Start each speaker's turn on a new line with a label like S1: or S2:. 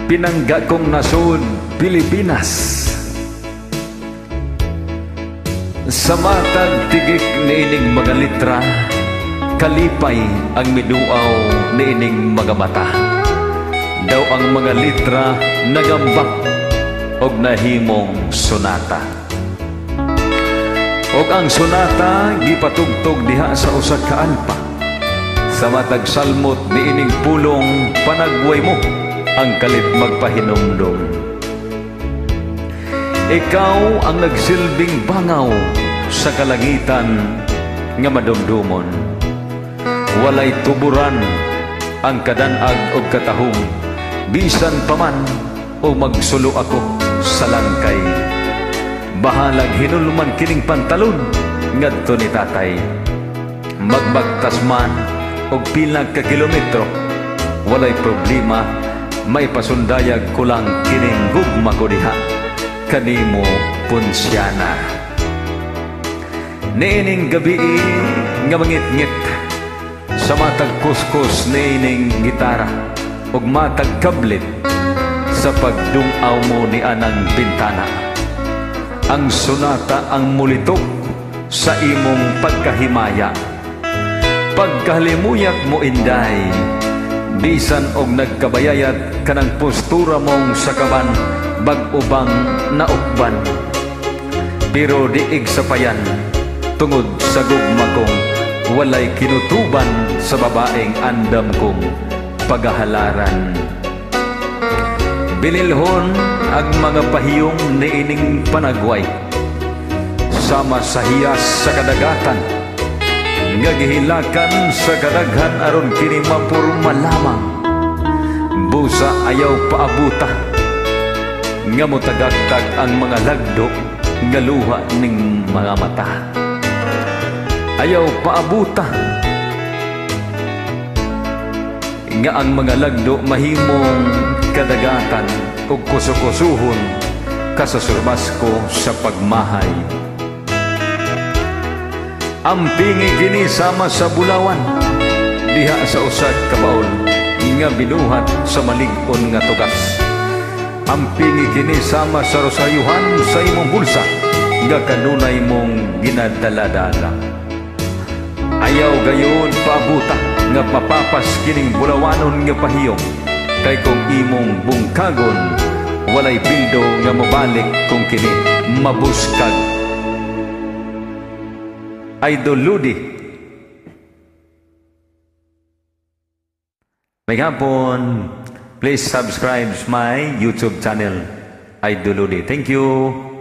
S1: Pinangga kong nasod, Pilipinas. Sa matag tigik niining mga litra, kalipay ang miduaw niining mga mata. Daw ang mga litra nagambak og nahimong sonata. Og ang sonata gipatugtog diha sa usa ka alpa. Sa matag salmot niining pulong, panagway mo ang kalit magpahinumdom. Ikaw ang nagsilbing bangaw sa kalangitan nga madumdumon. Walay tuburan ang kadanag og katahom, bisan paman o magsulo ako sa langkay. Bahalag hinulman kining pantalon ngadto ni tatay. Magbagtas man og pila ka kilometro, walay problema, may pasundayag ko lang kining gugma ko diha kanimo, Ponciana. Niining gabi nga mangitngit, sa matag kuskus niining gitara ug matag kablit sa pagdungaw mo ni anang bintana, ang sonata ang mulitok sa imong pagkahimaya. Pagkahalimuyak mo, inday, bisan og nagkabayayat kanang postura mong sakaban, bag-o bang naukban. Pero diig sa payan, tungod sa gugma kong walay kinutuban sa babaeng andam kong pagahalaran. Bililhon ang mga pahiyong niining panagway, sama sa hiyas sa kadagatan nga gihilakan sa kadaghan aron kini mapurma lamang. Busa ayaw paabuta nga motagagtag ang mga lagdo nga luha ning mga mata. Ayaw paabuta nga ang mga lagdo mahimong kadagatan ug kusukusuhon kasasurbas ko sa pagmahay. Ampingi kini sama sa bulawan diha sa usa ka baol nga binuhat sa malig-on nga tugas. Ampingi kini sama sa rosaryuhan sa imong bulsa nga kanunay mong ginadala-dala. Ayaw gayon paabuta nga mapapas kining bulawanon nga pahiyong, kay kung imong bungkagon walay bildo nga mobalik kung kini mabuskag. Idol Ludi. May hapon. Please subscribe my YouTube channel, Idol Ludi. Thank you.